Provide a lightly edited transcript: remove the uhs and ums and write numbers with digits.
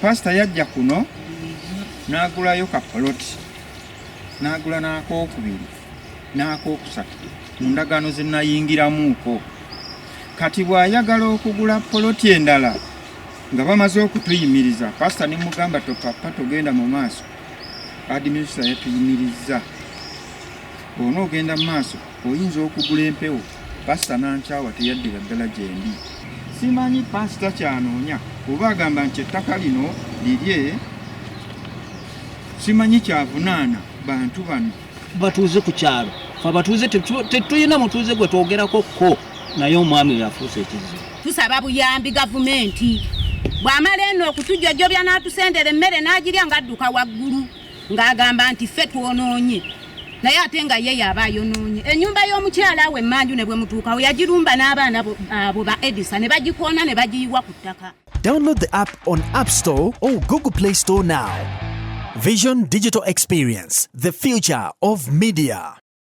Pasita yajja kuno n'agulayo ka poloti, n'agula n'akookubiri n'akookusatu mu ndagaano ze nayingiramuuko. Kati bw'ayagala okugula poloti endala nga bamaze okutuyimiriza, pasita ne mugamba, "Topapa, togenda mu maaso, administrator yatuyimirizza, bw'onoogenda mu maaso oyinza okugula empewo." Pasita nankyawa, teyaddira ddala gyendi. Simanyi pasita kyanoonya, oba agamba nti ettaka lino lirye, simanyi kyavunaana bantu bano. Batuuze ku kyalo, fe abatuuze tetulina mutuuze gwe twogerako ko, naye omwami yafuuse ekizibu. Tusaba buyambi gavumenti. Bw'amala eno okutujjojjobya n'atusendera emmere n'agirya ng'adduka waggulu ng'agamba nti ffe twonoonye, naye ate nga ye yaaba ayonoonye ennyumba y'omukyala we emmanju. Ne bwe mutuukawo yagirumba n'abaana abo ba Edisa ne bagikoona ne bagiyiwa ku ttaka. Download the app on App Store or Google Play Store now. Vision Digital Experience, the future of media.